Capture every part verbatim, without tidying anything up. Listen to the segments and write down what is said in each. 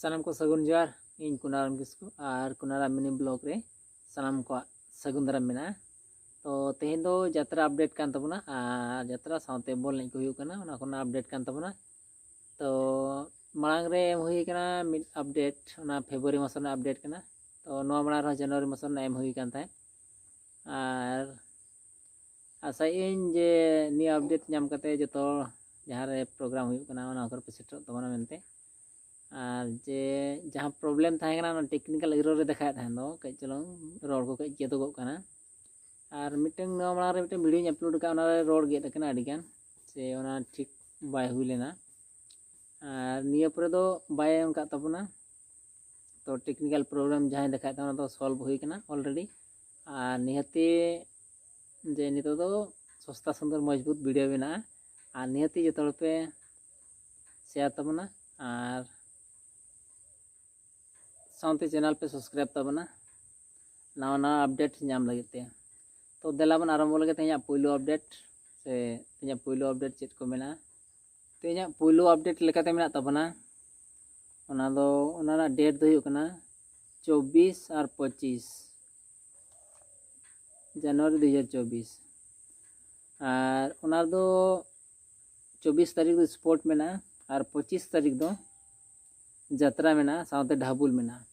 ᱥᱟᱱᱟᱢ ᱠᱚ ᱥᱟᱹᱜᱩᱱ ᱡᱚᱦᱟᱨ᱾ ᱤᱧ ᱠᱩᱱᱟᱨᱟᱢ ᱠᱤᱥᱠᱩ ᱟᱨ ᱠᱩᱱᱟᱨᱟᱢ ᱢᱤᱱᱤ ᱵᱞᱚᱜ ᱨᱮ ᱥᱟᱱᱟᱢ ᱠᱚᱣᱟᱜ ᱥᱟᱹᱜᱩᱱ ᱫᱟᱨᱟᱢ ᱢᱮᱱᱟᱜᱼᱟ᱾ ᱛᱚ ᱛᱮᱦᱮᱧ ᱫᱚ ᱡᱟᱛᱨᱟ ᱟᱯᱰᱮᱴ ᱠᱟᱱ ᱛᱟᱵᱚᱱᱟ ᱟᱨ ᱡᱟᱛᱨᱟ ᱥᱟᱶᱛᱮ ᱵᱚᱞ ᱮᱱᱮᱡ ᱠᱚ ᱦᱩᱭᱩᱜ ᱠᱟᱱᱟ, ᱚᱱᱟ ᱠᱚᱨᱮᱱᱟᱜ ᱟᱯᱰᱮᱴ ᱠᱟᱱ ᱛᱟᱵᱚᱱᱟ᱾ ᱛᱚ ᱢᱟᱲᱟᱝ ᱨᱮ ᱮᱢ ᱦᱩᱭ ᱠᱟᱱᱟ ᱢᱤᱫ ᱟᱯᱰᱮᱴ, ᱚᱱᱟ ᱯᱷᱮᱵᱽᱨᱩᱣᱟᱨᱤ ᱢᱟᱥ ᱨᱮᱱᱟᱜ ᱟᱯᱰᱮᱴ ᱠᱟᱱᱟ᱾ ᱛᱚ ᱱᱚᱣᱟ ᱢᱟᱲᱟᱝ ᱨᱮᱦᱚᱸ ᱡᱟᱱᱩᱣᱟᱨᱤ ᱢᱟᱥ ᱨᱮᱱᱟᱜ ᱮᱢ ᱦᱩᱭ ᱠᱟᱱ ᱛᱟᱦᱮᱸᱫ᱾ ᱟᱨ ᱟᱥᱟᱭᱟᱹᱧ ᱡᱮ ᱱᱤᱭᱟᱹ ᱟᱯᱰᱮᱴ ᱧᱟᱢ ᱠᱟᱛᱮ ᱡᱚᱛᱚ ᱦᱚᱲ ᱡᱟᱦᱟᱸ ᱨᱮ ᱯᱨᱳᱜᱨᱟᱢ ᱦᱩᱭᱩᱜ ᱠᱟᱱᱟ, ᱚᱱᱟ ᱠᱚᱨᱮ ᱯᱮ ᱥᱮᱴᱮᱨᱚᱜ ᱛᱟᱵᱚᱱᱟ ᱢᱮᱱᱛᱮ᱾ ᱟᱨ ᱡᱮ ᱡᱟᱦᱟᱸ ᱯᱨᱚᱵᱞᱮᱢ ᱛᱟᱦᱮᱸ ᱠᱟᱱᱟ, ᱚᱱᱟ ᱴᱮᱠᱱᱤᱠᱮᱞ ᱮᱨᱚᱨ ᱨᱮ ᱫᱮᱠᱷᱟᱣᱮᱫ ᱛᱟᱦᱮᱸ ᱫᱚ, ᱠᱟᱹᱡ ᱪᱩᱞᱩᱝ ᱨᱚᱲ ᱠᱚ ᱠᱟᱹᱡ ᱜᱮᱫᱚᱜᱚᱜ ᱠᱟᱱᱟ᱾ ᱟᱨ ᱢᱤᱫᱴᱟᱝ ᱱᱚᱣᱟ ᱢᱟᱲᱟᱝ ᱨᱮ ᱢᱤᱫᱴᱟᱝ ᱵᱷᱤᱰᱤᱭᱳᱧ ᱟᱯᱞᱳᱰ ᱟᱠᱟᱫ, ᱚᱱᱟ ᱨᱮ ᱨᱚᱲ ᱜᱮᱫ ᱟᱠᱟᱱᱟ ᱟᱹᱰᱤ ᱜᱟᱱ, ᱥᱮ ᱚᱱᱟ ᱴᱷᱤᱠ ᱵᱟᱭ ᱦᱩᱭ ᱞᱮᱱᱟ᱾ ᱟᱨ ᱱᱤᱭᱟᱹ ᱯᱚᱨᱮ ᱫᱚ ᱵᱟᱭ ᱮᱢ ᱠᱟᱜ ᱛᱟᱵᱚᱱᱟ᱾ ᱛᱚ ᱴᱮᱠᱱᱤᱠᱮᱞ ᱯᱨᱚᱵᱞᱮᱢ ᱡᱟᱦᱟᱸᱭ ᱫᱮᱠᱷᱟᱣᱮᱫ ᱛᱟᱦᱮᱸ, ᱚᱱᱟ ᱫᱚ ᱥᱚᱞᱵᱷ ᱦᱩᱭ ᱠᱟᱱᱟ ᱚᱞᱨᱮᱰᱤ᱾ ᱟᱨ ᱱᱤᱦᱟᱹᱛᱤ ᱡᱮ ᱱᱤᱛᱚᱜ ᱫᱚ ᱥᱚᱥᱛᱟ ᱥᱩᱱᱫᱚᱨ ᱢᱚᱡᱽᱵᱩᱛ ᱵᱷᱤᱰᱤᱭᱳ ᱢᱮᱱᱟᱜᱼᱟ᱾ ᱟᱨ ᱱᱤᱦᱟᱹᱛᱤ ᱡᱚᱛᱚ ᱦᱚᱲ ᱯᱮ ᱥᱮᱭᱟᱨ ᱛᱟᱵᱚᱱᱟ ᱟᱨ ᱥᱟᱶᱛᱮ ᱪᱮᱱᱮᱞ ᱯᱮ ᱥᱟᱵᱥᱠᱨᱟᱭᱤᱵ ᱛᱟᱵᱚᱱᱟ ᱱᱟᱣᱟ ᱱᱟᱣᱟ ᱟᱯᱰᱮᱴ ᱧᱟᱢ ᱞᱟᱹᱜᱤᱫ ᱛᱮ᱾ ᱛᱚ ᱫᱮᱞᱟ ᱵᱚᱱ ᱟᱨᱟᱢᱵᱚ ᱞᱮᱜᱮ ᱛᱮᱦᱮᱧᱟᱜ ᱯᱳᱭᱞᱳ ᱟᱯᱰᱮᱴ, ᱥᱮ ᱛᱮᱦᱮᱧᱟᱜ ᱯᱳᱭᱞᱳ ᱟᱯᱰᱮᱴ ᱪᱮᱫ ᱠᱚ ᱢᱮᱱᱟᱜᱼᱟ᱾ ᱛᱮᱦᱮᱧᱟᱜ ᱯᱳᱭᱞᱳ ᱟᱯᱰᱮᱴ ᱞᱮᱠᱟᱛᱮ ᱢᱮᱱᱟᱜ ᱛᱟᱵᱚᱱᱟ, ᱚᱱᱟ ᱫᱚ, ᱚᱱᱟ ᱨᱮᱱᱟᱜ ᱰᱮᱴ ᱫᱚ ᱦᱩᱭᱩᱜ ᱠᱟᱱᱟ ᱪᱚᱵᱵᱤᱥ ᱟᱨ ᱯᱚᱸᱪᱤᱥ ᱡᱟᱱᱩᱣᱟᱨᱤ ᱫᱩ ᱦᱟᱡᱟᱨ ᱪᱚᱵᱵᱤᱥ᱾ ᱟᱨ ᱚᱱᱟ ᱫᱚ ᱪᱚᱵᱵᱤᱥ ᱛᱟᱹᱨᱤᱠᱷ ᱫᱚ ᱥᱯᱳᱨᱴ ᱢᱮᱱᱟᱜᱼᱟ ᱟᱨ ᱯᱚᱸᱪᱤᱥ ᱛᱟᱹᱨᱤᱠᱷ ᱫᱚ ᱡᱟᱛᱨᱟ ᱢᱮᱱᱟᱜᱼᱟ, ᱥᱟᱶᱛᱮ ᱰᱷᱟᱵᱩᱞ ᱢᱮᱱᱟᱜᱼᱟ᱾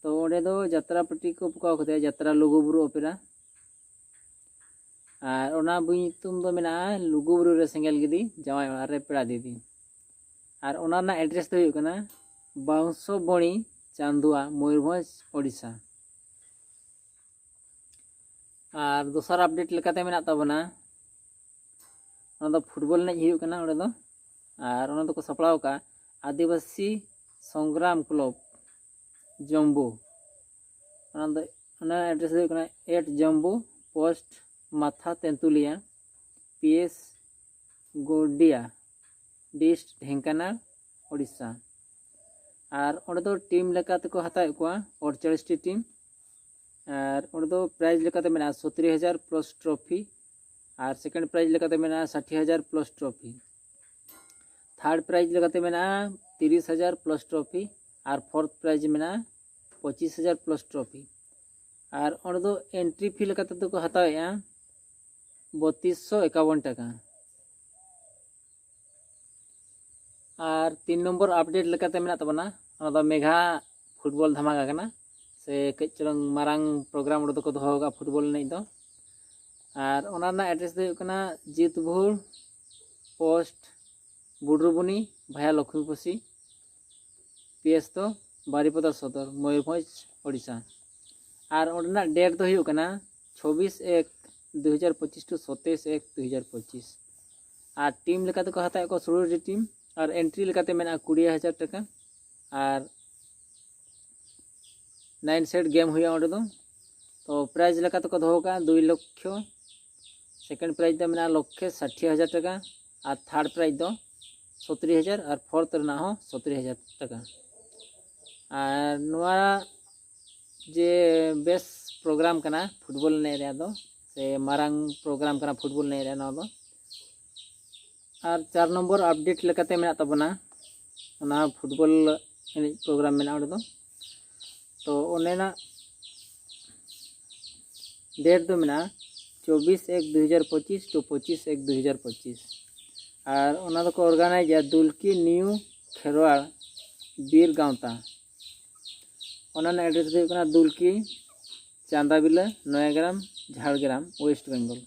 ᱛᱚ ᱚᱸᱰᱮ ᱫᱚ ᱡᱟᱛᱨᱟ ᱯᱟᱹᱴᱤ ᱠᱚ ᱯᱚᱠᱟᱣ ᱠᱟᱛᱮ ᱡᱟᱛᱨᱟ ᱞᱩᱜᱩᱵᱩᱨᱩ ᱚᱯᱮᱨᱟ, ᱟᱨ ᱚᱱᱟ ᱵᱳᱭ ᱧᱩᱛᱩᱢ ᱫᱚ ᱢᱮᱱᱟᱜᱼᱟ ᱞᱩᱜᱩᱵᱩᱨᱩ ᱨᱮ ᱥᱮᱸᱜᱮᱞ ᱜᱤᱫᱤ, ᱡᱟᱶᱟᱭ ᱚᱲᱟᱜ ᱨᱮ ᱯᱮᱲᱟ ᱫᱤᱫᱤ᱾ ᱟᱨ ᱚᱱᱟ ᱨᱮᱱᱟᱜ ᱮᱰᱨᱮᱥ ᱫᱚ ᱦᱩᱭᱩᱜ ᱠᱟᱱᱟ ᱵᱟᱝᱥᱚᱵᱚᱬᱤ, ᱪᱟᱱᱫᱩᱣᱟ, ᱢᱚᱭᱩᱨᱵᱷᱚᱸᱡᱽ, ᱳᱰᱤᱥᱟ᱾ ᱟᱨ ᱫᱚᱥᱟᱨ ᱟᱯᱰᱮᱴ ᱞᱮᱠᱟᱛᱮ ᱢᱮᱱᱟᱜ ᱛᱟᱵᱚᱱᱟ, ᱚᱱᱟ ᱫᱚ ᱯᱷᱩᱴᱵᱚᱞ ᱮᱱᱮᱡ ᱦᱩᱭᱩᱜ ᱠᱟᱱᱟ ᱚᱸᱰᱮ ᱫᱚ᱾ ᱟᱨ ᱚᱱᱟ ᱫᱚᱠᱚ ᱥᱟᱯᱲᱟᱣ ᱟᱠᱟᱫᱼᱟ ᱟᱹᱫᱤᱵᱟᱹᱥᱤ ᱥᱚᱝᱜᱨᱟᱢ ᱠᱞᱚᱵᱽ, ᱡᱚᱢᱵᱩ᱾ ᱚᱱᱟ ᱫᱚ, ᱚᱱᱟ ᱮᱰᱨᱮᱥ ᱫᱚ ᱦᱩᱭᱩᱜ ᱠᱟᱱᱟ at Jombu, post Matha Tentulia, P S Godia, dist Dhenkanal, Odisha. ᱟᱨ ᱚᱸᱰᱮ ᱫᱚ ᱴᱤᱢ ᱞᱮᱠᱟ ᱛᱮᱠᱚ ᱦᱟᱛᱟᱣᱮᱫ ᱠᱚᱣᱟ ᱟᱴᱪᱚᱞᱞᱤᱥ ᱴᱤ ᱴᱤᱢ᱾ ᱟᱨ ᱚᱸᱰᱮ ᱫᱚ ᱯᱨᱟᱭᱤᱡᱽ ᱞᱮᱠᱟᱛᱮ ᱢᱮᱱᱟᱜᱼᱟ ᱥᱚᱛᱨᱤ ᱦᱟᱡᱟᱨ ᱯᱞᱟᱥ ᱴᱨᱚᱯᱷᱤ, ᱟᱨ ᱥᱮᱠᱮᱱᱰ ᱯᱨᱟᱭᱤᱡᱽ ᱞᱮᱠᱟᱛᱮ ᱢᱮᱱᱟᱜᱼᱟ ᱥᱟᱴᱷᱤ ᱦᱟᱡᱟᱨ ᱯᱞᱟᱥ ᱴᱨᱚᱯᱷᱤ᱾ ᱛᱷᱟᱨᱰ ᱯᱨᱟᱭᱤᱡᱽ ᱞᱮᱠᱟᱛᱮ ᱢᱮᱱᱟᱜᱼᱟ ᱛᱤᱨᱤᱥ ᱦᱟᱡᱟᱨ ᱯᱞᱟᱥ ᱴᱨᱚᱯᱷᱤ, ᱟᱨ ᱯᱷᱳᱨᱛᱷ ᱯᱨᱟᱭᱤᱡᱽ ᱢᱮᱱᱟᱜᱼᱟ ᱯᱚᱸᱪᱤᱥ ᱦᱟᱡᱟᱨ ᱯᱞᱟᱥ ᱴᱨᱚᱯᱷᱤ᱾ ᱟᱨ ᱚᱸᱰᱮ ᱫᱚ ᱮᱱᱴᱨᱤ ᱯᱷᱤ ᱞᱮᱠᱟ ᱛᱮᱫᱚ ᱠᱚ ᱦᱟᱛᱟᱣᱮᱫᱼᱟ ᱵᱚᱛᱤᱥᱥᱚ ᱮᱠᱟᱣᱚᱱ ᱴᱟᱠᱟ᱾ ᱟᱨ ᱛᱤᱱ ᱱᱚᱢᱵᱚᱨ ᱟᱯᱰᱮᱴ ᱞᱮᱠᱟᱛᱮ ᱢᱮᱱᱟᱜ ᱛᱟᱵᱚᱱᱟ, ᱚᱱᱟ ᱫᱚ ᱢᱮᱜᱷᱟ ᱯᱷᱩᱴᱵᱚᱞ ᱫᱷᱟᱢᱟᱠᱟ ᱠᱟᱱᱟ, ᱥᱮ ᱠᱟᱹᱡ ᱪᱩᱞᱩᱝ ᱢᱟᱨᱟᱝ ᱯᱨᱳᱜᱨᱟᱢ ᱚᱸᱰᱮ ᱫᱚᱠᱚ ᱫᱚᱦᱚ ᱟᱠᱟᱫᱼᱟ ᱯᱷᱩᱴᱵᱚᱞ ᱮᱱᱮᱡ ᱫᱚ᱾ ᱟᱨ ᱚᱱᱟ ᱨᱮᱱᱟᱜ ᱮᱰᱨᱮᱥ ᱫᱚ ᱦᱩᱭᱩᱜ ᱠᱟᱱᱟ ᱡᱤᱛᱵᱷᱩᱲ ᱯᱳᱥᱴ ᱵᱩᱰᱨᱩᱵᱩᱱᱤ ᱵᱷᱟᱭᱟ ᱞᱚᱠᱷᱢᱤᱯᱚᱥᱤ, ᱯᱤ ᱮᱥ ᱫᱚ ᱵᱟᱨᱤᱯᱟᱫᱟ ᱥᱚᱫᱚᱨ, ᱢᱚᱭᱩᱨᱵᱷᱚᱸᱡᱽ, ᱳᱰᱤᱥᱟ᱾ ᱟᱨ ᱚᱸᱰᱮᱱᱟᱜ ᱰᱮᱴ ᱫᱚ ᱦᱩᱭᱩᱜ ᱠᱟᱱᱟ ᱪᱷᱚᱵᱵᱤᱥ ᱮᱠ ᱫᱩ ᱦᱟᱡᱟᱨ ᱯᱚᱸᱪᱤᱥ to ᱥᱚᱛᱟᱭᱤᱥ ᱮᱠ ᱫᱩ ᱦᱟᱡᱟᱨ ᱯᱚᱸᱪᱤᱥ᱾ ᱟᱨ ᱴᱤᱢ ᱞᱮᱠᱟ ᱛᱮᱠᱚ ᱦᱟᱛᱟᱣᱮᱫ ᱠᱚᱣᱟ ᱥᱳᱞᱳ ᱴᱤ ᱴᱤᱢ, ᱟᱨ ᱮᱱᱴᱨᱤ ᱞᱮᱠᱟᱛᱮ ᱢᱮᱱᱟᱜᱼᱟ ᱠᱩᱲᱤ ᱦᱟᱡᱟᱨ ᱴᱟᱠᱟ᱾ ᱟᱨ ᱱᱟᱭᱤᱱ ᱥᱮᱴ ᱜᱮᱢ ᱦᱩᱭᱩᱜᱼᱟ ᱚᱸᱰᱮ ᱫᱚ᱾ ᱛᱚ ᱯᱨᱟᱭᱤᱡᱽ ᱞᱮᱠᱟ ᱛᱮᱠᱚ ᱫᱚᱦᱚ ᱠᱟᱜᱼᱟ ᱫᱩᱭ ᱞᱚᱠᱠᱷᱚ, ᱥᱮᱠᱮᱱᱰ ᱯᱨᱟᱭᱤᱡᱽ ᱫᱚ ᱢᱮᱱᱟᱜᱼᱟ ᱞᱚᱠᱠᱷᱮ ᱥᱟᱴᱷᱤ ᱦᱟᱡᱟᱨ ᱴᱟᱠᱟ, ᱟᱨ ᱛᱷᱟᱨᱰ ᱯᱨᱟᱭᱤᱡᱽ ᱫᱚ ᱥᱚᱛᱨᱤ ᱦᱟᱡᱟᱨ, ᱟᱨ ᱯᱷᱳᱨᱛᱷ ᱨᱮᱱᱟᱜ ᱦᱚᱸ ᱥᱚᱛᱨᱤ ᱦᱟᱡᱟᱨ ᱴᱟᱠᱟ᱾ ᱟᱨ ᱱᱚᱣᱟ ᱡᱮ ᱵᱮᱥ ᱯᱨᱳᱜᱨᱟᱢ ᱠᱟᱱᱟ ᱯᱷᱩᱴᱵᱚᱞ ᱮᱱᱮᱡ ᱨᱮᱭᱟᱜ ᱫᱚ, ᱥᱮ ᱢᱟᱨᱟᱝ ᱯᱨᱳᱜᱨᱟᱢ ᱠᱟᱱᱟ ᱯᱷᱩᱴᱵᱚᱞ ᱮᱱᱮᱡ ᱨᱮᱭᱟᱜ ᱱᱚᱣᱟ ᱫᱚ᱾ ᱟᱨ ᱪᱟᱨ ᱱᱚᱢᱵᱚᱨ ᱟᱯᱰᱮᱴ ᱞᱮᱠᱟᱛᱮ ᱢᱮᱱᱟᱜ ᱛᱟᱵᱚᱱᱟ, ᱚᱱᱟ ᱯᱷᱩᱴᱵᱚᱞ ᱮᱱᱮᱡ ᱯᱨᱳᱜᱨᱟᱢ ᱢᱮᱱᱟᱜᱼᱟ ᱚᱸᱰᱮ ᱫᱚ᱾ ᱛᱚ ᱚᱸᱰᱮᱱᱟᱜ ᱰᱮᱴ ᱫᱚ ᱢᱮᱱᱟᱜᱼᱟ ᱪᱚᱵᱵᱤᱥ ᱮᱠ ᱫᱩ ᱦᱟᱡᱟᱨ ᱯᱚᱸᱪᱤᱥ to ᱯᱚᱸᱪᱤᱥ ᱮᱠ ᱫᱩ ᱦᱟᱡᱟᱨ ᱯᱚᱸᱪᱤᱥ᱾ ᱟᱨ ᱚᱱᱟ ᱫᱚᱠᱚ ᱚᱨᱜᱟᱱᱟᱭᱤᱡᱟ ᱫᱩᱞᱠᱤ ᱱᱤᱭᱩ ᱠᱷᱮᱨᱣᱟᱲ ᱵᱤᱨ ᱜᱟᱶᱛᱟ᱾ ᱚᱱᱟ ᱨᱮᱱᱟᱜ ᱮᱰᱨᱮᱥ ᱫᱚ ᱦᱩᱭᱩᱜ ᱠᱟᱱᱟ ᱫᱩᱞᱠᱤ, ᱪᱟᱸᱫᱟᱵᱤᱞᱟᱹ, ᱱᱚᱭᱟᱜᱨᱟᱢ, ᱡᱷᱟᱲᱜᱨᱟᱢ, ᱳᱭᱮᱥᱴ ᱵᱮᱝᱜᱚᱞ᱾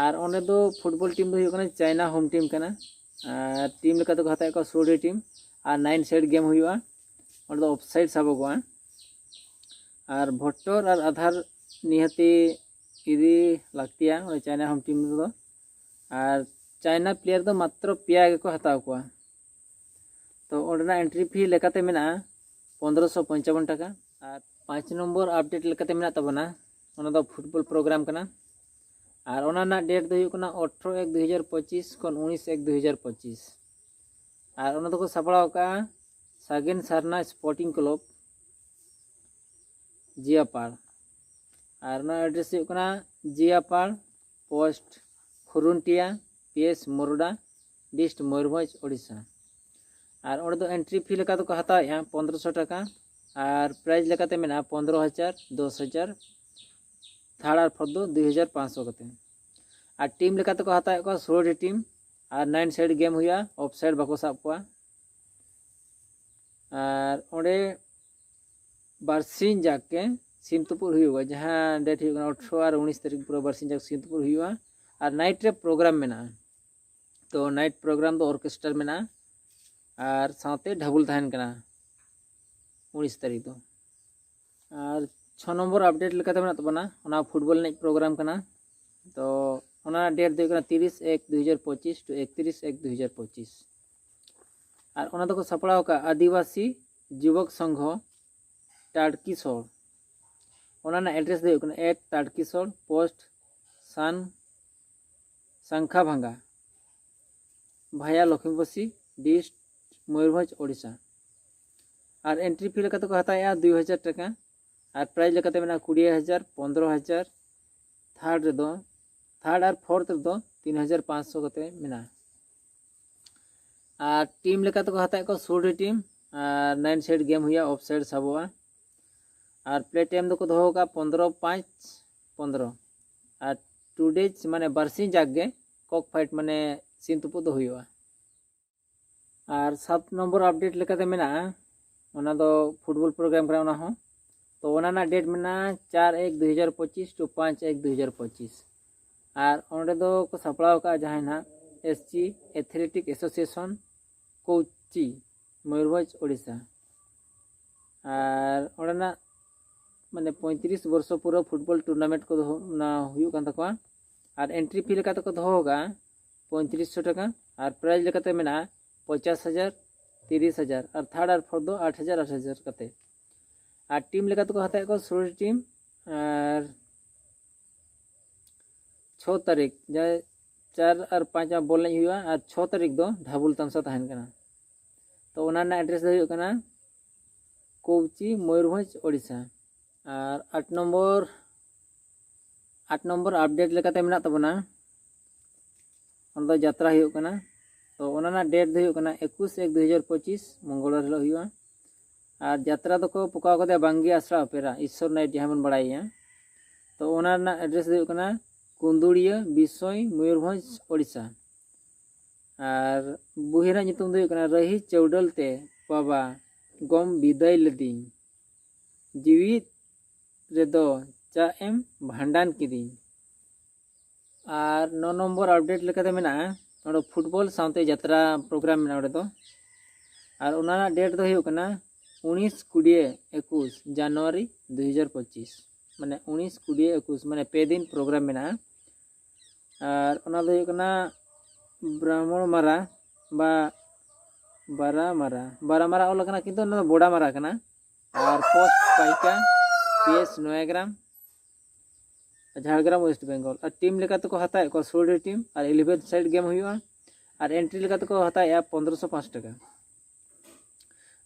ᱟᱨ ᱚᱸᱰᱮ ᱫᱚ ᱯᱷᱩᱴᱵᱚᱞ ᱴᱤᱢ ᱫᱚ ᱦᱩᱭᱩᱜ ᱠᱟᱱᱟ ᱪᱟᱭᱱᱟ ᱦᱳᱢ ᱴᱤᱢ ᱠᱟᱱᱟ᱾ ᱟᱨ ᱴᱤᱢ ᱞᱮᱠᱟ ᱛᱮᱠᱚ ᱦᱟᱛᱟᱣᱮᱫ ᱠᱚᱣᱟ ᱥᱳᱞᱳ ᱴᱤ ᱴᱤᱢ, ᱟᱨ ᱱᱟᱭᱤᱱ ᱥᱮᱴ ᱜᱮᱢ ᱦᱩᱭᱩᱜᱼᱟ᱾ ᱚᱸᱰᱮ ᱫᱚ ᱚᱯᱷᱥᱟᱭᱤᱰ ᱥᱟᱵᱚᱜᱚᱜᱼᱟ᱾ ᱟᱨ ᱵᱷᱳᱴᱚᱨ ᱟᱨ ᱟᱫᱷᱟᱨ ᱱᱤᱦᱟᱹᱛᱤ ᱤᱫᱤ ᱞᱟᱹᱠᱛᱤᱭᱟ ᱚᱸᱰᱮ ᱪᱟᱭᱱᱟ ᱦᱳᱢ ᱴᱤᱢ ᱨᱮᱫᱚ᱾ ᱟᱨ ᱪᱟᱭᱱᱟ ᱯᱞᱮᱭᱟᱨ ᱫᱚ ᱢᱟᱛᱨᱚ ᱯᱮᱭᱟ ᱜᱮᱠᱚ ᱦᱟᱛᱟᱣ ᱠᱚᱣᱟ᱾ ᱛᱚ ᱚᱸᱰᱮᱱᱟᱜ ᱮᱱᱴᱨᱤ ᱯᱷᱤ ᱞᱮᱠᱟᱛᱮ ᱢᱮᱱᱟᱜᱼᱟ ᱯᱚᱱᱫᱽᱨᱚᱥᱚ ᱯᱚᱧᱪᱟᱵᱚᱱ ᱴᱟᱠᱟ᱾ ᱟᱨ ᱯᱟᱸᱪ ᱱᱚᱢᱵᱚᱨ ᱟᱯᱰᱮᱴ ᱞᱮᱠᱟᱛᱮ ᱢᱮᱱᱟᱜ ᱛᱟᱵᱚᱱᱟ, ᱚᱱᱟ ᱫᱚ ᱯᱷᱩᱴᱵᱚᱞ ᱯᱨᱳᱜᱨᱟᱢ ᱠᱟᱱᱟ᱾ ᱟᱨ ᱚᱱᱟ ᱨᱮᱱᱟᱜ ᱰᱮᱴ ᱫᱚ ᱦᱩᱭᱩᱜ ᱠᱟᱱᱟ ᱟᱴᱷᱨᱚ ᱮᱠ ᱫᱩ ᱦᱟᱡᱟᱨ ᱯᱚᱸᱪᱤᱥ ᱠᱷᱚᱱ ᱩᱱᱤᱥ ᱮᱠ ᱫᱩ ᱦᱟᱡᱟᱨ ᱯᱚᱸᱪᱤᱥ᱾ ᱟᱨ ᱚᱱᱟ ᱫᱚᱠᱚ ᱥᱟᱯᱲᱟᱣ ᱟᱠᱟᱫᱼᱟ ᱥᱟᱜᱮᱱ ᱥᱟᱨᱱᱟ ᱥᱯᱳᱨᱴᱤᱝ ᱠᱞᱟᱵᱽ, ᱡᱤᱭᱟᱯᱟᱲ᱾ ᱟᱨ ᱚᱱᱟ ᱮᱰᱨᱮᱥ ᱦᱩᱭᱩᱜ ᱠᱟᱱᱟ Jiyapada, post Khuruntia, P S Morada, dist Mayurbhanj, Odisha. ᱟᱨ ᱚᱸᱰᱮ ᱫᱚ entry fee ᱞᱮᱠᱟ ᱫᱚᱠᱚ ᱦᱟᱛᱟᱣᱮᱫᱼᱟ ᱯᱚᱱᱫᱽᱨᱚᱥᱚ ᱴᱟᱠᱟ, ᱟᱨ prize ᱞᱮᱠᱟᱛᱮ ᱢᱮᱱᱟᱜᱼᱟ ᱯᱚᱱᱫᱽᱨᱚ ᱦᱟᱡᱟᱨ, ᱫᱚᱥ ᱦᱟᱡᱟᱨ, third ᱟᱨ fourth ᱫᱚ ᱫᱩᱭ ᱦᱟᱡᱟᱨ ᱯᱟᱸᱪᱥᱚ ᱠᱟᱛᱮ᱾ ᱟᱨ team ᱞᱮᱠᱟᱛᱮᱠᱚ ᱦᱟᱛᱟᱣᱮᱫ ᱠᱚᱣᱟ ᱥᱳᱞᱳ ᱴᱤ ᱴᱤᱢ, ᱟᱨ nine side game ᱦᱩᱭᱩᱜᱼᱟ, ᱚᱯᱷ ᱥᱟᱭᱤᱰ ᱵᱟᱠᱚ ᱥᱟᱵ ᱠᱚᱣᱟ᱾ ᱟᱨ ᱚᱸᱰᱮ ᱵᱟᱨᱥᱤᱧ ᱡᱟᱠ ᱜᱮ ᱥᱤᱢ ᱛᱩᱯᱩᱫ ᱦᱩᱭᱩᱜᱼᱟ, ᱡᱟᱦᱟᱸ ᱰᱮᱴ ᱦᱩᱭᱩᱜ ᱠᱟᱱᱟ ᱟᱴᱷᱨᱚ ᱟᱨ ᱩᱱᱤᱥ ᱛᱟᱹᱨᱤᱠᱷ, ᱯᱩᱨᱟᱹ ᱵᱟᱨᱥᱤᱧ ᱡᱟᱠ ᱥᱤᱢ ᱛᱩᱯᱩᱫ ᱦᱩᱭᱩᱜᱼᱟ᱾ ᱟᱨ ᱱᱟᱭᱤᱴ ᱨᱮ ᱯᱨᱳᱜᱨᱟᱢ ᱢᱮᱱᱟᱜᱼᱟ, ᱛᱚ ᱱᱟᱭᱤᱴ ᱯᱨᱳᱜᱨᱟᱢ ᱫᱚ ᱚᱨᱠᱮᱥᱴᱟᱨ ᱢᱮᱱᱟᱜᱼᱟ ᱟᱨ ᱥᱟᱶᱛᱮ ᱰᱷᱟᱵᱩᱞ ᱛᱟᱦᱮᱱ ᱠᱟᱱᱟ ᱩᱱᱤᱥ ᱛᱟᱹᱨᱤᱠᱷ ᱫᱚ᱾ ᱟᱨ ᱪᱷᱚ ᱱᱚᱢᱵᱚᱨ ᱟᱯᱰᱮᱴ ᱞᱮᱠᱟᱛᱮ ᱢᱮᱱᱟᱜ ᱛᱟᱵᱚᱱᱟ, ᱚᱱᱟ ᱯᱷᱩᱴᱵᱚᱞ ᱮᱱᱮᱡ ᱯᱨᱳᱜᱨᱟᱢ ᱠᱟᱱᱟ᱾ ᱛᱚ ᱚᱱᱟ ᱰᱮᱴ ᱫᱚ ᱦᱩᱭᱩᱜ ᱠᱟᱱᱟ ᱛᱤᱨᱤᱥ ᱮᱠ ᱫᱩ ᱦᱟᱡᱟᱨ ᱯᱚᱸᱪᱤᱥ to ᱮᱠᱛᱤᱨᱤᱥ ᱮᱠ ᱫᱩ ᱦᱟᱡᱟᱨ ᱯᱚᱸᱪᱤᱥ᱾ ᱟᱨ ᱚᱱᱟ ᱫᱚᱠᱚ ᱥᱟᱯᱲᱟᱣ ᱟᱠᱟᱫ ᱟᱹᱫᱤᱵᱟᱹᱥᱤ ᱡᱩᱵᱚᱠ ᱥᱚᱝᱜᱷᱚ ᱴᱟᱰᱠᱤᱥᱚᱲ᱾ ᱚᱱᱟ ᱨᱮᱱᱟᱜ ᱮᱰᱨᱮᱥ ᱫᱚ ᱦᱩᱭᱩᱜ ᱠᱟᱱᱟ ᱮᱠ ᱴᱟᱰᱠᱤᱥᱚᱲ ᱯᱳᱥᱴ ᱥᱟᱱ ᱥᱟᱝᱠᱷᱟ ᱵᱷᱟᱝᱜᱟ ᱵᱷᱟᱭᱟ ᱞᱚᱠᱷᱢᱤᱯᱚᱥᱤ ᱰᱤᱥᱴ ᱢᱚᱭᱩᱨᱵᱷᱚᱸᱡᱽ ᱳᱰᱤᱥᱟ᱾ ᱟᱨ entry fee ᱞᱮᱠᱟᱛᱮᱠᱚ ᱦᱟᱛᱟᱣᱮᱫᱼᱟ ᱫᱩᱭ ᱦᱟᱡᱟᱨ ᱴᱟᱠᱟ, ᱟᱨ prize ᱞᱮᱠᱟᱛᱮ ᱢᱮᱱᱟᱜᱼᱟ ᱠᱩᱲᱤ ᱦᱟᱡᱟᱨ, ᱯᱚᱱᱫᱽᱨᱚ ᱦᱟᱡᱟᱨ᱾ Third ᱨᱮᱫᱚ, third ᱟᱨ fourth ᱨᱮᱫᱚ ᱛᱤᱱ ᱦᱟᱡᱟᱨ ᱯᱟᱸᱪᱥᱚ ᱠᱟᱛᱮ ᱢᱮᱱᱟᱜᱼᱟ᱾ ᱟᱨ ᱴᱤᱢ ᱞᱮᱠᱟᱛᱮᱠᱚ ᱦᱟᱛᱟᱣᱮᱫ ᱠᱚᱣᱟ ᱥᱳᱞᱳ ᱴᱤᱢ, ᱟᱨ nine side game ᱦᱩᱭᱩᱜᱼᱟ, ᱚᱯᱷ ᱥᱟᱭᱤᱰ ᱥᱟᱵᱚᱜᱼᱟ᱾ ᱟᱨ ᱯᱞᱮ ᱴᱟᱭᱤᱢ ᱫᱚᱠᱚ ᱫᱚᱦᱚ ᱟᱠᱟᱫᱼᱟ ᱯᱚᱱᱫᱽᱨᱚ ᱯᱟᱸᱪ ᱯᱚᱱᱫᱽᱨᱚ᱾ ᱟᱨ two days ᱢᱟᱱᱮ ᱵᱟᱨᱥᱤᱧ ᱡᱟᱠ ᱜᱮ ᱠᱚᱠ ᱯᱷᱟᱭᱤᱴ ᱢᱟᱱᱮ ᱥᱤᱢ ᱛᱩᱯᱩᱫ ᱫᱚ ᱦᱩᱭᱩᱜᱼᱟ᱾ ᱟᱨ ᱥᱟᱛ ᱱᱚᱢᱵᱚᱨ ᱟᱯᱰᱮᱴ ᱞᱮᱠᱟᱛᱮ ᱢᱮᱱᱟᱜᱼᱟ, ᱚᱱᱟ ᱫᱚ ᱯᱷᱩᱴᱵᱚᱞ ᱯᱨᱳᱜᱨᱟᱢ ᱠᱟᱱᱟ ᱚᱱᱟ ᱦᱚᱸ᱾ ᱛᱚ ᱚᱱᱟ ᱨᱮᱱᱟᱜ ᱰᱮᱴ ᱢᱮᱱᱟᱜᱼᱟ ᱪᱟᱨ ᱮᱠ ᱫᱩ ᱦᱟᱡᱟᱨ ᱯᱚᱸᱪᱤᱥ to ᱯᱟᱸᱪ ᱮᱠ ᱫᱩ ᱦᱟᱡᱟᱨ ᱯᱚᱸᱪᱤᱥ᱾ ᱟᱨ ᱚᱸᱰᱮ ᱫᱚ ᱠᱚ ᱥᱟᱯᱲᱟᱣ ᱟᱠᱟᱫᱼᱟ ᱡᱟᱦᱟᱸᱭ ᱱᱟᱦᱟᱜ ᱮᱥ ᱥᱤ ᱮᱛᱷᱞᱮᱴᱤᱠ ᱮᱥᱳᱥᱤᱭᱮᱥᱚᱱ ᱠᱳᱪᱤ, ᱢᱚᱭᱩᱨᱵᱷᱚᱸᱡᱽ, ᱳᱰᱤᱥᱟ᱾ ᱟᱨ ᱚᱸᱰᱮᱱᱟᱜ ᱢᱟᱱᱮ ᱯᱚᱸᱭᱛᱨᱤᱥ ᱵᱚᱨᱥᱚ ᱯᱩᱨᱟᱹ ᱯᱷᱩᱴᱵᱚᱞ ᱴᱩᱨᱱᱟᱢᱮᱱᱴ ᱠᱚ ᱫᱚᱦᱚ, ᱚᱱᱟ ᱦᱩᱭᱩᱜ ᱠᱟᱱ ᱛᱟᱠᱚᱣᱟ᱾ ᱟᱨ entry fee ᱞᱮᱠᱟ ᱛᱮᱠᱚ ᱫᱚᱦᱚ ᱟᱠᱟᱫᱼᱟ ᱯᱚᱸᱭᱛᱨᱤᱥ ᱥᱚ ᱴᱟᱠᱟ, ᱟᱨ prize ᱞᱮᱠᱟᱛᱮ ᱢᱮᱱᱟᱜᱼᱟ ᱯᱚᱧᱪᱟᱥ ᱦᱟᱡᱟᱨ, ᱛᱤᱨᱤᱥ ᱦᱟᱡᱟᱨ, ᱟᱨ third ᱟᱨ fourth ᱫᱚ ᱟᱴ ᱦᱟᱡᱟᱨ, ᱟᱴ ᱦᱟᱡᱟᱨ ᱠᱟᱛᱮ᱾ ᱟᱨ ᱴᱤᱢ ᱞᱮᱠᱟ ᱛᱮᱠᱚ ᱦᱟᱛᱟᱣᱮᱫ ᱠᱚᱣᱟ ᱥᱳᱞᱳ ᱴᱤᱢ᱾ ᱟᱨ ᱪᱷᱚ ᱛᱟᱹᱨᱤᱠᱷ ᱡᱟᱦᱟᱸ ᱪᱟᱨ ᱟᱨ ᱯᱟᱸᱪ ᱢᱟ ᱵᱚᱞ ᱮᱱᱮᱡ ᱦᱩᱭᱩᱜᱼᱟ, ᱟᱨ ᱪᱷᱚ ᱛᱟᱹᱨᱤᱠᱷ ᱫᱚ ᱰᱷᱟᱵᱩᱞ ᱛᱟᱢᱥᱟ ᱛᱟᱦᱮᱱ ᱠᱟᱱᱟ᱾ ᱛᱚ ᱚᱱᱟ ᱨᱮᱱᱟᱜ ᱮᱰᱨᱮᱥ ᱫᱚ ᱦᱩᱭᱩᱜ ᱠᱟᱱᱟ ᱠᱳᱪᱤ, ᱢᱚᱭᱩᱨᱵᱷᱚᱸᱡᱽ, ᱳᱰᱤᱥᱟ᱾ ᱟᱨ ᱟᱴ ᱱᱚᱢᱵᱚᱨ, ᱟᱴ ᱱᱚᱢᱵᱚᱨ ᱟᱯᱰᱮᱴ ᱞᱮᱠᱟᱛᱮ ᱢᱮᱱᱟᱜ ᱛᱟᱵᱚᱱᱟ, ᱚᱱᱟ ᱫᱚ ᱡᱟᱛᱨᱟ ᱦᱩᱭᱩᱜ ᱠᱟᱱᱟ᱾ ᱛᱚ ᱚᱱᱟ ᱨᱮᱱᱟᱜ ᱰᱮᱴ ᱫᱚ ᱦᱩᱭᱩᱜ ᱠᱟᱱᱟ ᱮᱠᱩᱥ ᱮᱠ ᱫᱩ ᱦᱟᱡᱟᱨ ᱯᱚᱸᱪᱤᱥ, ᱢᱚᱝᱜᱚᱞ ᱵᱟᱨ ᱦᱤᱞᱳᱜ ᱦᱩᱭᱩᱜᱼᱟ᱾ ᱟᱨ ᱡᱟᱛᱨᱟ ᱫᱚᱠᱚ ᱯᱚᱠᱟᱣ ᱠᱟᱫᱟ ᱵᱟᱝᱜᱤ ᱟᱥᱲᱟ ᱚᱯᱮᱨᱟ, ᱤᱥᱥᱚᱨ ᱱᱟᱭᱤᱴ ᱡᱟᱦᱟᱸ ᱵᱚᱱ ᱵᱟᱲᱟᱭᱟ᱾ ᱛᱚ ᱚᱱᱟ ᱨᱮᱱᱟᱜ ᱮᱰᱨᱮᱥ ᱫᱚ ᱦᱩᱭᱩᱜ ᱠᱟᱱᱟ ᱠᱩᱱᱫᱩᱲᱤᱭᱟᱹ, ᱵᱤᱥᱚᱭ, ᱢᱚᱭᱩᱨᱵᱷᱚᱸᱡᱽ, ᱳᱰᱤᱥᱟ᱾ ᱟᱨ ᱵᱳᱭ ᱨᱮᱱᱟᱜ ᱧᱩᱛᱩᱢ ᱫᱚ ᱦᱩᱭᱩᱜ ᱠᱟᱱᱟ ᱨᱟᱹᱦᱤ ᱪᱟᱹᱣᱰᱟᱹᱞ ᱛᱮ ᱵᱟᱵᱟ ᱜᱚᱢ ᱵᱤᱫᱟᱹᱭ ᱞᱮᱫᱤᱧ, ᱡᱤᱣᱤᱫ ᱨᱮᱫᱚ ᱪᱟᱜ ᱮᱢ ᱵᱷᱟᱸᱰᱟᱱ ᱠᱤᱫᱤᱧ᱾ ᱟᱨ ᱱᱚ ᱱᱚᱢᱵᱚᱨ ᱟᱯᱰᱮᱴ ᱞᱮᱠᱟᱛᱮ ᱢᱮᱱᱟᱜᱼᱟ ᱱᱚᱰᱮ ᱯᱷᱩᱴᱵᱚᱞ ᱥᱟᱶᱛᱮ ᱡᱟᱛᱨᱟ ᱯᱨᱳᱜᱨᱟᱢ ᱢᱮᱱᱟᱜᱼᱟ ᱚᱸᱰᱮ ᱫᱚ᱾ ᱟᱨ ᱚᱱᱟ ᱨᱮᱱᱟᱜ ᱰᱮᱴ ᱫᱚ ᱦᱩᱭᱩᱜ ᱠᱟᱱᱟ ᱩᱱᱤᱥ ᱠᱩᱲᱤ ᱮᱠᱩᱥ ᱡᱟᱱᱩᱣᱟᱨᱤ ᱫᱩ ᱦᱟᱡᱟᱨ ᱯᱚᱸᱪᱤᱥ, ᱢᱟᱱᱮ ᱩᱱᱤᱥ ᱠᱩᱲᱤ ᱮᱠᱩᱥ, ᱢᱟᱱᱮ ᱯᱮ ᱫᱤᱱ ᱯᱨᱳᱜᱨᱟᱢ ᱢᱮᱱᱟᱜᱼᱟ᱾ ᱟᱨ ᱚᱱᱟ ᱫᱚ ᱦᱩᱭᱩᱜ ᱠᱟᱱᱟ ᱵᱨᱟᱦᱢᱚᱬ ᱢᱟᱨᱟ ᱵᱟ ᱵᱟᱨᱟ ᱢᱟᱨᱟ, ᱵᱟᱨᱟ ᱢᱟᱨᱟ ᱚᱞ ᱟᱠᱟᱱᱟ, ᱠᱤᱱᱛᱩ ᱚᱱᱟ ᱫᱚ ᱵᱚᱰᱟ ᱢᱟᱨᱟ ᱠᱟᱱᱟ᱾ ᱟᱨ post Paika, P S Nayagram, Jhargram, west Bengal. ᱟᱨ ᱴᱤᱢ ᱞᱮᱠᱟ ᱛᱮᱠᱚ ᱦᱟᱛᱟᱣᱮᱫ ᱠᱚᱣᱟ ᱥᱳᱞᱰ ᱴᱤᱢ, ᱟᱨ ᱤᱞᱮᱵᱷᱮᱱ ᱥᱟᱭᱤᱰ ᱜᱮᱢ ᱦᱩᱭᱩᱜᱼᱟ᱾ ᱟᱨ ᱮᱱᱴᱨᱤ ᱞᱮᱠᱟ ᱛᱮᱠᱚ ᱦᱟᱛᱟᱣᱮᱫᱼᱟ ᱯᱚᱱᱫᱽᱨᱚᱥᱚ ᱯᱟᱸᱪ ᱴᱟᱠᱟ᱾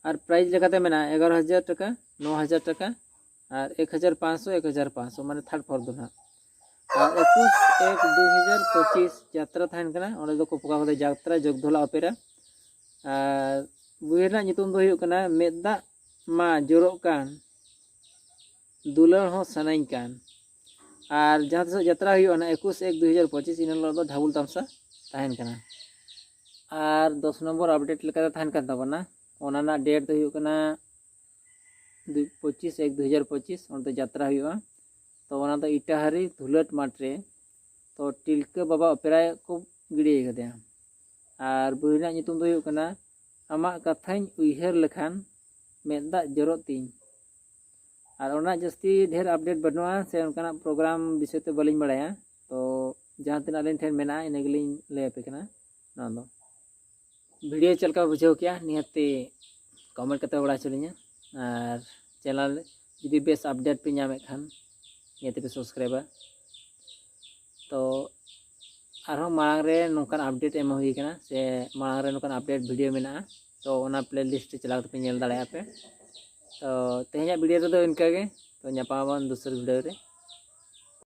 ᱟᱨ ᱯᱨᱟᱭᱤᱡᱽ ᱞᱮᱠᱟᱛᱮ ᱢᱮᱱᱟᱜᱼᱟ ᱮᱜᱟᱨᱚ ᱦᱟᱡᱟᱨ ᱴᱟᱠᱟ, ᱱᱚ ᱦᱟᱡᱟᱨ ᱴᱟᱠᱟ, ᱟᱨ ᱮᱠ ᱦᱟᱡᱟᱨ ᱯᱟᱸᱪᱥᱚ, ᱮᱠ ᱦᱟᱡᱟᱨ ᱯᱟᱸᱪᱥᱚ, ᱢᱟᱱᱮ ᱛᱷᱟᱨᱰ ᱯᱷᱳᱨᱛᱷ ᱫᱚ ᱱᱟᱦᱟᱜ᱾ ᱟᱨ ᱮᱠᱩᱥ ᱮᱠ ᱫᱩ ᱦᱟᱡᱟᱨ ᱯᱚᱸᱪᱤᱥ ᱡᱟᱛᱨᱟ ᱛᱟᱦᱮᱱ ᱠᱟᱱᱟ, ᱚᱸᱰᱮ ᱫᱚᱠᱚ ᱯᱚᱠᱟᱣ ᱠᱟᱫᱟ ᱡᱟᱛᱨᱟ ᱡᱚᱜᱽᱫᱷᱚᱞᱟ ᱚᱯᱮᱨᱟ᱾ ᱟᱨ ᱵᱳᱭ ᱨᱮᱱᱟᱜ ᱧᱩᱛᱩᱢ ᱫᱚ ᱦᱩᱭᱩᱜ ᱠᱟᱱᱟ ᱢᱮᱫ ᱫᱟᱜ ᱢᱟ ᱡᱚᱨᱚᱜ ᱠᱟᱱ, ᱫᱩᱞᱟᱹᱲ ᱦᱚᱸ ᱥᱟᱱᱟᱧ ᱠᱟᱱ᱾ ᱟᱨ ᱡᱟᱦᱟᱸ ᱛᱤᱥᱚᱜ ᱡᱟᱛᱨᱟ ᱦᱩᱭᱩᱜᱼᱟ ᱱᱟᱦᱟᱜ ᱮᱠᱩᱥ ᱮᱠ ᱫᱩ ᱦᱟᱡᱟᱨ ᱯᱚᱸᱪᱤᱥ, ᱤᱱᱟᱹ ᱦᱤᱞᱳᱜ ᱫᱚ ᱰᱷᱟᱵᱩᱞ ᱛᱟᱢᱥᱟ ᱛᱟᱦᱮᱱ ᱠᱟᱱᱟ᱾ ᱟᱨ ᱫᱚᱥ ᱱᱚᱢᱵᱚᱨ ᱟᱯᱰᱮᱴ ᱞᱮᱠᱟᱛᱮ ᱛᱟᱦᱮᱱ ᱠᱟᱱ ᱛᱟᱵᱚᱱᱟ, ᱚᱱᱟ ᱨᱮᱱᱟᱜ ᱰᱮᱴ ᱫᱚ ᱦᱩᱭᱩᱜ ᱠᱟᱱᱟ ᱫᱩ-, ᱯᱚᱸᱪᱤᱥ ᱮᱠ ᱫᱩ ᱦᱟᱡᱟᱨ ᱯᱚᱸᱪᱤᱥ, ᱚᱸᱰᱮ ᱡᱟᱛᱨᱟ ᱦᱩᱭᱩᱜᱼᱟ᱾ ᱛᱚ ᱚᱱᱟ ᱫᱚ ᱤᱴᱟᱦᱟᱨᱤ ᱫᱷᱩᱞᱟᱹᱴ ᱢᱟᱴᱷ ᱨᱮ᱾ ᱛᱚ ᱴᱤᱞᱠᱟᱹ ᱵᱟᱵᱟ ᱚᱯᱮᱨᱟ ᱠᱚ ᱜᱤᱰᱤ ᱠᱟᱫᱮᱭᱟ᱾ ᱟᱨ ᱵᱳᱭ ᱨᱮᱱᱟᱜ ᱧᱩᱛᱩᱢ ᱫᱚ ᱦᱩᱭᱩᱜ ᱠᱟᱱᱟ ᱟᱢᱟᱜ ᱠᱟᱛᱷᱟᱧ ᱩᱭᱦᱟᱹᱨ ᱞᱮᱠᱷᱟᱱ ᱢᱮᱫ ᱫᱟᱜ ᱡᱚᱨᱚᱜ ᱛᱤᱧ᱾ ᱟᱨ ᱚᱱᱟ ᱡᱟᱹᱥᱛᱤ ᱰᱷᱮᱨ ᱟᱯᱰᱮᱴ ᱵᱟᱹᱱᱩᱜᱼᱟ, ᱥᱮ ᱚᱱᱠᱟᱱᱟᱜ ᱯᱨᱳᱜᱨᱟᱢ ᱵᱤᱥᱚᱭ ᱛᱮ ᱵᱟᱹᱞᱤᱧ ᱵᱟᱲᱟᱭᱟ᱾ ᱛᱚ ᱡᱟᱦᱟᱸ ᱛᱤᱱᱟᱹᱜ ᱟᱹᱞᱤᱧ ᱴᱷᱮᱱ ᱢᱮᱱᱟᱜᱼᱟ, ᱤᱱᱟᱹ ᱜᱮᱞᱤᱧ ᱞᱟᱹᱭ ᱟᱯᱮ ᱠᱟᱱᱟ᱾ ᱱᱚᱣᱟ ᱫᱚ ᱵᱷᱤᱰᱤᱭᱳ ᱪᱮᱫ ᱞᱮᱠᱟ ᱯᱮ ᱵᱩᱡᱷᱟᱹᱣ ᱠᱮᱜᱼᱟ, ᱱᱤᱦᱟᱹᱛᱤ ᱠᱚᱢᱮᱱᱴ ᱠᱟᱛᱮ ᱵᱟᱲᱟᱭ ᱦᱚᱪᱚ ᱞᱤᱧᱟ᱾ ᱟᱨ ᱪᱮᱱᱮᱞ ᱡᱩᱫᱤ ᱵᱮᱥ ᱟᱯᱰᱮᱴ ᱯᱮ ᱧᱟᱢᱮᱫ ᱠᱷᱟᱱ, ᱱᱤᱦᱟᱹᱛᱤ ᱯᱮ ᱥᱟᱵᱥᱠᱨᱟᱭᱤᱵᱟ᱾ ᱛᱚ ᱟᱨᱦᱚᱸ ᱢᱟᱲᱟᱝ ᱨᱮ ᱱᱚᱝᱠᱟᱱ ᱟᱯᱰᱮᱴ ᱮᱢ ᱦᱩᱭ ᱠᱟᱱᱟ, ᱥᱮ ᱢᱟᱲᱟᱝ ᱨᱮ ᱱᱚᱝᱠᱟᱱ ᱟᱯᱰᱮᱴ ᱵᱷᱤᱰᱤᱭᱳ ᱢᱮᱱᱟᱜᱼᱟ, ᱛᱚ ᱚᱱᱟ ᱯᱞᱮ ᱞᱤᱥᱴ ᱨᱮ ᱪᱟᱞᱟᱣ ᱠᱟᱛᱮ ᱯᱮ ᱧᱮᱞ ᱫᱟᱲᱮᱭᱟᱜᱼᱟ ᱯᱮ᱾ ᱛᱚ ᱛᱮᱦᱮᱧᱟᱜ ᱵᱷᱤᱰᱤᱭᱳ ᱨᱮᱫᱚ ᱤᱱᱠᱟᱹ ᱜᱮ᱾ ᱛᱚ ᱧᱟᱯᱟᱢ ᱟᱵᱚᱱ ᱫᱚᱥᱟᱨ ᱵᱷᱤᱰᱤᱭᱳ ᱨᱮ᱾